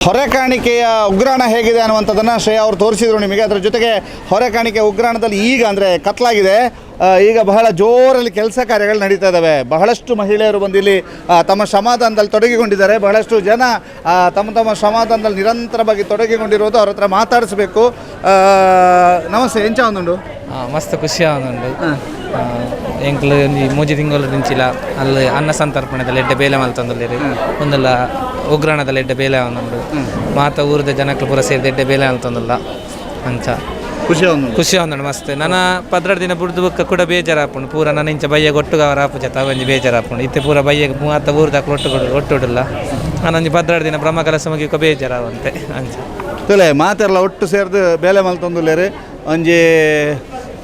ಹೊರೆ ಕಾಣಿಕೆಯ ಉಗ್ರಾಣ ಹೇಗಿದೆ ಅನ್ನುವಂಥದ್ದನ್ನು ಶ್ರೇಯಾ ಅವರು ತೋರಿಸಿದರು ನಿಮಗೆ. ಅದರ ಜೊತೆಗೆ ಹೊರೆ ಕಾಣಿಕೆ ಉಗ್ರಾಣದಲ್ಲಿ ಈಗ ಅಂದರೆ ಕತ್ಲಾಗಿದೆ, ಈಗ ಬಹಳ ಜೋರಲ್ಲಿ ಕೆಲಸ ಕಾರ್ಯಗಳು ನಡೀತಾ ಇದ್ದಾವೆ. ಬಹಳಷ್ಟು ಮಹಿಳೆಯರು ಬಂದು ಇಲ್ಲಿ ತಮ್ಮ ಶ್ರಮದಾನದಲ್ಲಿ ತೊಡಗಿಕೊಂಡಿದ್ದಾರೆ. ಬಹಳಷ್ಟು ಜನ ತಮ್ಮ ತಮ್ಮ ಶ್ರಮದಾನದಲ್ಲಿ ನಿರಂತರವಾಗಿ ತೊಡಗಿಕೊಂಡಿರೋದು. ಅವ್ರ ಹತ್ರ ಮಾತಾಡಿಸ್ಬೇಕು. ನಮಸ್ತೆ, ಎಂಚ ಒಂದುಂಡು? ಮಸ್ತ್ ಖುಷಿ ಆವೊಂದುಂಡು. ಎಂಕ್ಲು ಒಂಜಿ ಮೂಜಿ ತಿಂಗಳು ದಿಂಚಿಲ ಅಲ್ಲಿ ಅನ್ನ ಸಂತರ್ಪಣೆದ ಎಡ್ಡೆ ಬೇಲೆ ಮಲ್ತೊಂದುಲ್ಲೆರ್. ಉಂದುಲ ಉಗ್ರಾಣದ ಎಡ್ಡೆ ಬೇಲೆ ಆವೊಂದುಂಡು. ಮಾತ ಊರದ ಜನಕ್ಲು ಪೂರ ಸೇರ್ದ್ ಎಡ್ಡೆ ಬೇಲೆ ಮಲ್ತೊಂದುಲ್ಲ ಅಂಚ. ಖುಷಿ ಒಂದು ಖುಷಿ ಆವೊಂದುಂಡು ಮಸ್ತ್. ನನ 12 ದಿನ ಬುಡ್ದು ಬೊಕ್ಕ ಕೂಡ ಬೇಜಾರಾಪುಂಡು ಪೂರ. ನನ ಇಂಚ ಬಯ್ಯಗ್ ಒಟ್ಟುಗು ಅವರ ಆಪುಜತ, ಒಂಜಿ ಬೇಜಾರಾಪುಂಡು. ಇತ್ತೆ ಪೂರ ಬಯ್ಯಗ್ ಮಾತ ಊರ್ದಕ್ಲು ಒಟ್ಟುಗುಡು ಒಟ್ಟುಡುಲ್ಲ. ನಾನೊಂಜಿ 12 ದಿನ ಬ್ರಹ್ಮ ಕಲಶ ಮುಗಿಕ ಬೇಜಾರಾವಂತೆ ಅಂಚ. ತುಲೆ ಮಾತೆರ್ಲ ಒಟ್ಟು ಸೇರ್ದು ಬೇಲೆ ಮಲ್ತೊಂದುಲ್ಲೆರ್. ಒಂಜಿ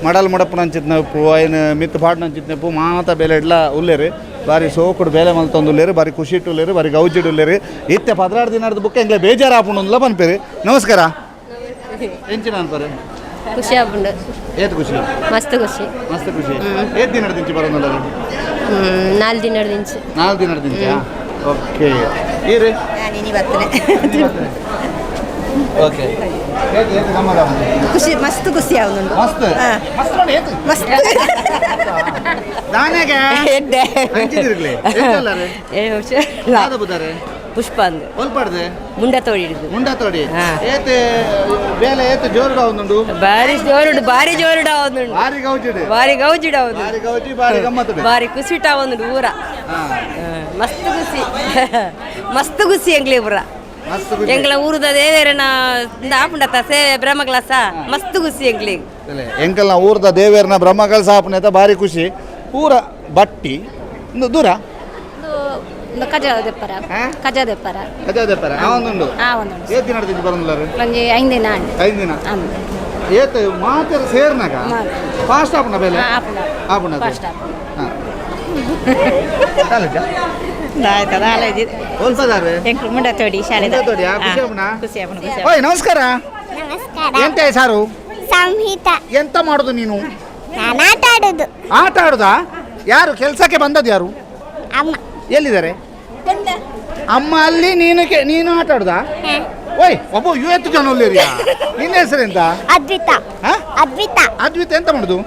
ಮಡಲ್ ಮುಡಪುನಂಚಿತ್ನಪ್ಪು, ಐನ್ ಮಿತ್ತ್ ಪಾಡ್ನಂಚಿತ್ನಪ್ಪು, ಮಾತ ಬೇಲೆ ಇಡ್ಲ ಉಲ್ಲೆರ್. ಬಾರಿ ಸೋಕುಡು ಬೇಲೆ ಮಲ್ತೊಂದುಲ್ಲೆರ್, ಬಾರಿ ಖುಷಿಟ್ ಉಲ್ಲೆರ್, ಬಾರಿ ಗೌಜಿಡ್ ಉಲ್ಲೆರ್. ಇತ್ತೆ 16 ದಿನದ ಬುಕ್ ಎಂಗ್ಲೆ ಬೇಜಾರಾಪುಂಡುಂದ್ಲ ಪನ್ಪೆರ್. ನಮಸ್ಕಾರ, ಎಂಚಿನ ಅನ್ಪರು? ಖುಷಿ ಆಪುಂಡು. ಏತ್ ಖುಷಿ? ಮಸ್ತ್ ಖುಷಿ. ಮಸ್ತ್ ಖುಷಿ. ಏತ್ ದಿನದ ದಿಂಚಿ ಬರೋದುಲ್ಲರು? 4 ದಿನ ದಿಂಚಿ. 4 ದಿನದ ದಿಂಚ, ಓಕೆ. ಈರು? ನಾನು ಬರ್ತೇನೆ. ಓಕೆ. ಏತ್ ಏತ್ ಗಮ್ಮತ್ ಆಪುಂಡು? ಖುಷಿ, ಮಸ್ತ್ ಖುಷಿ ಆವೊಂದುಂಡು. ಮಸ್ತ್ ಮಸ್ತ್ ನೋಡಿ ಏತ್ ಮಸ್ತ್. ದಾನೆಗೆ? ಎಡ್ಡೆ. ಅಂಚಿದಿರ್ಗ್ಲೆ ಎಂಚಲ್ಲಾರೆ? ದಾದ ಬುದಾರೆ? ಪುಷ್ಪ ಅಂದು. ಒಲ್ಪಾಡ್ದೆ? ಮುಂಡ ತೋಡಿಡುದು. ಮುಂಡ ತೋಡಿ. ಹಾ. ಏತ್ ಬೇಲೆ ಏತ್ ಜೋರುಡ ಒಂದುಂಡು? ಬಾರಿ ಜೋರುಡು, ಬಾರಿ ಜೋರುಡ ಆವೊಂದುಂಡು. ಬಾರಿ ಗೌಜಿಡು. ಬಾರಿ ಗೌಜಿಡ ಆವೊಂದುಂಡು. ಬಾರಿ ಗೌಜಿ, ಬಾರಿ ಗಮ್ಮತ್ತು. ಬಾರಿ ಖುಷಿಟ ಆವೊಂದುಂಡು ಊರ. ಮಸ್ತ್ ಖುಷಿ, ಮಸ್ತ್ ಖುಷಿ ಎಂಗ್ಲೇ ಪೂರ. ಮಸ್ತ್ ಖುಷಿ. ಎಂಗ್ಲ ಊರುದ ದೇವೇರನ ಆಪುಂಡತ್ತ ಸೇವೆ ಬ್ರಹ್ಮ ಕ್ಲಾಸ, ಮಸ್ತ್ ಖುಷಿ ಎಂಗ್ಲಿಗ್. ಎಂಕಲ್ನ ಊರ್ದ ದೇವೇರ್ನ ಬ್ರಹ್ಮಕಲ್ ಸಾಪನೆ ಬಾರಿ ಖುಷಿ. ಪೂರ ಬಟ್ಟಿ ಇಂದು ದೂರ. ಒಂದು ಕಜ ದೆಪ್ಪರ. ಹಾ? ಕಜ ದೆಪ್ಪರ. ಅದೇ ಅದೇ ಪರ ಆ ಒಂದುಂಡು. ಆ ಒಂದು. ಏತ್ ದಿನ ನಡ್ದಿದ್ದು ಬರೋದಿಲ್ಲ? ಒಂಜಿ 5 ದಿನ ಆಂಡ್. 5 ದಿನ. ಅಂದ್. ಏತ್ ಮಾತೆರ್ ಸೇರ್ನಾಗ ಫಾಸ್ಟ್ ಆಪುಂಡ ಬೇಲೆ? ಆಪುಂಡು. ಆಪುಂಡ. ಫಾಸ್ಟ್ ಆಪುಂಡು. ಒಲ್ಪದಾರೆ? ಎಂಕ್ಲು ಮುಂಡ ತೋಡಿ ಶಾಲೆ. ಮುಂಡತೋಡಿ, ಆ, ಖುಷಿ ಆಪುಂಡ? ಖುಷಿ ಆಪುಂಡು, ಖುಷಿ. ಓಯ್, ನಮಸ್ಕಾರ. ನಮಸ್ಕಾರ. ಎಂತ ಸಾರು? ಸಂಹಿತ. ಎಂತ ಮಾಡುದು ನೀನು? ನಾನು ಆಟ ಆಡುದು. ಆಟ ಆಡುದಾ? ಯಾರು ಕೆಲಸಕ್ಕೆ ಬಂದದ್ದು ಯಾರು? ಅಮ್ಮ. ಎಲ್ಲಿದ್ದಾರೆ ಅಮ್ಮ? ಅಲ್ಲಿ. ನೀನು ನೀನು ಆಟ ಆಡುದಾ? ಓಯ್, ಒಬ್ಬ ಇವತ್ತು ಜನ ಉಲ್ಲೇರಿಯಾ. ನಿನ್ನ ಹೆಸರೆಂತ? ಅದ್ವಿತ. ಹಾ? ಅದ್ವಿತ. ಅದ್ವಿತ ಎಂತ ಮಾಡುದು?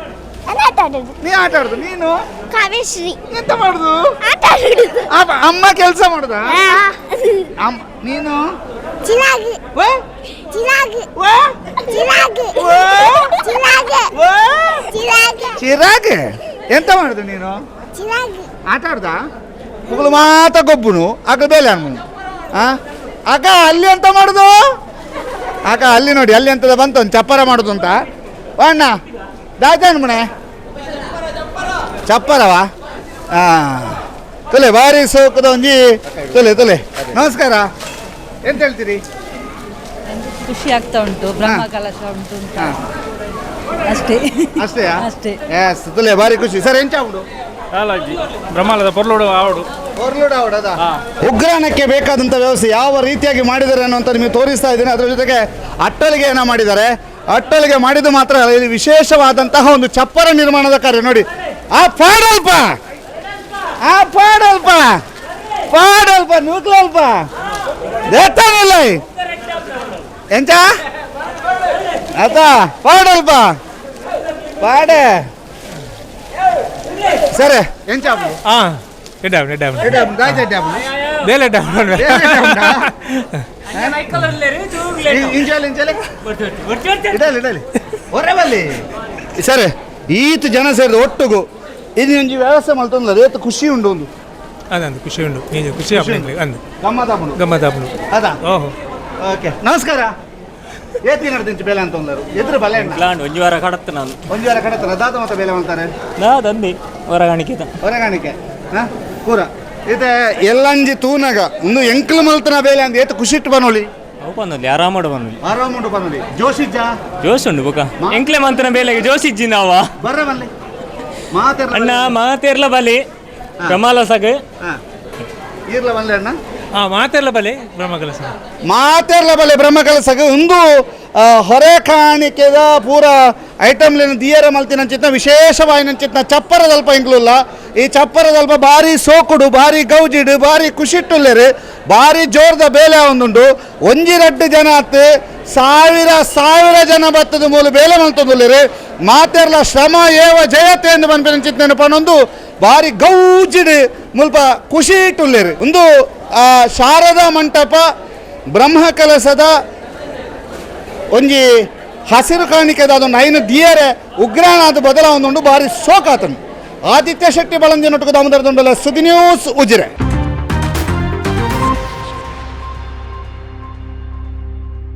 ನಾನು ಆಟ ಆಡುದು. ನೀ ಆಟ ಆಡುದು. ನೀನು? ಕಾವ್ಯಶ್ರೀ. ಎಂತ ಮಾಡುದು? ಆಟ ಆಡುದು. ಅಮ್ಮ ಕೆಲಸ ಮಾಡುದಾ? ಅಮ್ಮ. ನೀನು? ಚಿರಾಗಿ. ಓ? ಚಿರಾಗಿ. ಓ? ಚಿರಾಗಿ. ಓ? ಚಿರಾಗಿ. ಓ? ಚಿರಾಗಿ. ಚಿರಾಗ್ ಎಂತ ಮಾಡುದು ನೀನು? ಚಿರಾಗಿ. ಆಟ ಆಡುದಾ? ಮುಗುಳು ಮಾತ ಗೊಬ್ಬುನು ಆಗ ಬೇಲೆ ಅನ್ಮುನು. ಆ ಅಕ್ಕ ಅಲ್ಲಿ ಎಂತ ಮಾಡುದು? ಅಕ್ಕ ಅಲ್ಲಿ ನೋಡಿ, ಅಲ್ಲಿ ಎಂತದ ಬಂತು, ಒಂದು ಚಪ್ಪರ ಮಾಡುದು ಅಂತ. ಓ ಅಣ್ಣ, ದಾಚ ಅನ್ಮುಣೆ ಚಪ್ಪರವಾ? ಹಾ, ತುಲೆ ಬಾರಿ ಸೋಕದ ಒಂಜಿ ತುಲೆ ತುಲೆ. ನಮಸ್ಕಾರ, ಎಂತ ಹೇಳ್ತೀರಿ? ಖುಷಿ ಆಗ್ತಾ ಉಂಟು, ಬ್ರಹ್ಮ ಕಲಶ ಉಂಟು ಅಂತ. ಅಷ್ಟೇ. ಅಷ್ಟೇ? ಅಷ್ಟೇ. ಎಸ್, ತುಲೆ ಬಾರಿ ಖುಷಿ. ಸರ್, ಎಂಚ ಉಂಡು? ಕಾಲಾಜಿ ಬ್ರಹ್ಮಾಲದ ಪೊರ್ಲೋಡು ಆವಡು. ಉಗ್ರಾಣಕ್ಕೆ ಬೇಕಾದಂಥ ವ್ಯವಸ್ಥೆ ಯಾವ ರೀತಿಯಾಗಿ ಮಾಡಿದ್ದಾರೆ ಅನ್ನುವಂಥ ನಿಮಗೆ ತೋರಿಸ್ತಾ ಇದ್ದೇನೆ. ಅದರ ಜೊತೆಗೆ ಅಟ್ಟಲಿಗೆಯನ್ನು ಮಾಡಿದ್ದಾರೆ. ಅಟ್ಟಲಿಗೆ ಮಾಡಿದ್ದು ಮಾತ್ರ ಅಲ್ಲ, ಇಲ್ಲಿ ವಿಶೇಷವಾದಂತಹ ಒಂದು ಚಪ್ಪರ ನಿರ್ಮಾಣದ ಕಾರ್ಯ ನೋಡಿ. ಆ ಪಾಡಲ್ಪ, ಆ ಪಾಡಲ್ಪ, ಪಾಡಲ್ಪ ನೂಕ್ಲಲ್ಪ ದೇತಾನಿಲ್ಲ ಎಂಚ ಆತ ಪಾಡಲ್ಪ ಪಾಡೆ. ಸರಿ, ಎಂಚ? ಹಾ, ಎಡ್ಡೆ ಎಡ್ಡೆ. ಎಡ್ಡೆ. ಬೇಲೆ ಎಡ್ಡೆ. ಬೇಲೆ ಇಂಚಲೆ ಇಂಚಲೆ, ಇಡಲಿ ಇಡಲಿ ಹೊರೆ ಬಲ್ಲಿ. ಸರ್, ಈತ ಜನ ಸೇರಿದ ಒಟ್ಟುಗು ಇದು ಒಂಜಿ ವ್ಯವಸ್ಥೆ ಮಲ್ತೊಂದು ಏತ್ ಖುಷಿ ಉಂಡು ಒಂದು? ಅದಂದು ಖುಷಿ ಉಂಡು, ನೀನು ಖುಷಿ ಆಪುಂಡು ಅಂದು. ಗಮ್ಮತ್ ಆಪುಂಡು. ಗಮ್ಮತ್ ಆಪುಂಡು. ಅದಾ? ಓಹೋ. ಓಕೆ, ನಮಸ್ಕಾರ. ಏತ್ ದಿನ ತಿಂಚು ಬೇಲೆ ಅಂತ ಒಂದರು ಎದುರು ಬಲೆ ಅಣ್ಣ? ಪ್ಲಾನ್ ಒಂಜಿ ವಾರ ಕಡತ್ತು ನಾನು. ಒಂಜಿ ವಾರ ಕಡತರ ದಾದ ಮತ್ತ ಬೇಲೆ ಮಾಡ್ತಾರೆ? ನಾ ದಂದಿ ಹೊರಗಾಣಿಕೆ. ಹೊರಗಾಣಿಕೆ. ಹಾ ಕೂರ ಇದೆ ಎಲ್ಲಂಜಿ ತೂನಗ ಒಂದು ಎಂಕ್ಲು ಮಲ್ತನ ಬೇಲೆ ಅಂದ್ ಏತ್ ಖುಷಿ ಇಟ್ಟು ಬನೋಲಿ. ಅವು ಬಂದಲ್ಲಿ ಆರಾಮಡು ಬನ್ನಿ. ಆರಾಮುಂಡು ಬನೋಲಿ. ಜೋಶಿಜ್ಜ? ಜೋಶ್ ಉಂಡು ಬುಕ. ಎಂಕ್ಲೆ ಮಂತನ ಬೇಲೆಗೆ ಜೋಶ್ ಇಜ್ಜಿ ನಾವ. ಬರ್ರ ಬಲ್ಲೆ ಮಾತೆರ್ಲ. ಅಣ್ಣ, ಮಾತೇರ್ಲ ಬಲಿ ಬ್ರಹ್ಮಾಲ ಸಗ. ಹಾ, ಈರ್ಲ ಬಲ್ಲೆ ಅಣ್ಣ. ಹಾ, ಮಾತೆಲ್ಲ ಬಲೆ ಬ್ರಹ್ಮಕಲಶ. ಮಾತೆರ್ಲ ಬಲೆ ಬ್ರಹ್ಮಕಲಸಗ. ಒಂದು ಹೊರೆ ಕಾಣಿಕೆದ ಪೂರ ಐಟಮ್ಲೇನು ದಿಯರ ಮಲ್ತಿನಂಚಿತ್ನ ವಿಶೇಷವಾಯಿನಂಚಿತ್ನ ಚಪ್ಪರದಲ್ಪ ಇಂಕ್ಲುಲ್ಲ. ಈ ಚಪ್ಪರದಲ್ಪ ಬಾರಿ ಸೋಕುಡು, ಬಾರಿ ಗೌಜಿಡು, ಬಾರಿ ಖುಷಿಟ್ಟುಲ್ಲೆರು. ಬಾರಿ ಜೋರ್ದ ಬೇಲೆ ಒಂದುಂಡು. ಒಂಜಿ ರಡ್ಡು ಜನ ಆತ್, ಸಾವಿರ ಸಾವಿರ ಜನ ಬತ್ತದ ಮೂಲು ಬೇಲೆ ಮಲ್ತೊಂದುಲ್ಲೆರ್. ಮಾತೆರ್ಲ ಶ್ರಮ ಏವ ಜಯತೆ ಎಂದು ಪನ್ಪಿನ ಚಿಂತನೆ ಪನೊಂದು ಬಾರಿ ಗೌಜಿಡ್ ಮುಲ್ಪ ಖುಷಿ ಇಟ್ಟುಲ್ಲೆರ್. ಒಂದು ಶಾರದಾ ಮಂಟಪ ಬ್ರಹ್ಮ ಕಲಸದ ಒಂಜಿ ಹಸಿರು ಕಾಣಿಕೆದ ಅದೊಂದು ಐನು ದಿಯರೆ ಉಗ್ರಾಣಾದ ಬದಲಾವಣೆ ಬಾರಿ ಸೋಕಾತನು. ಆದಿತ್ಯ ಶೆಟ್ಟಿ ಬಳಂಜಿನೊಟ್ಟಿಗೆ ದಾಮೋದರ ದುಂಡಲ, ಸುದ್ದಿ ನ್ಯೂಸ್, ಉಜಿರೆ.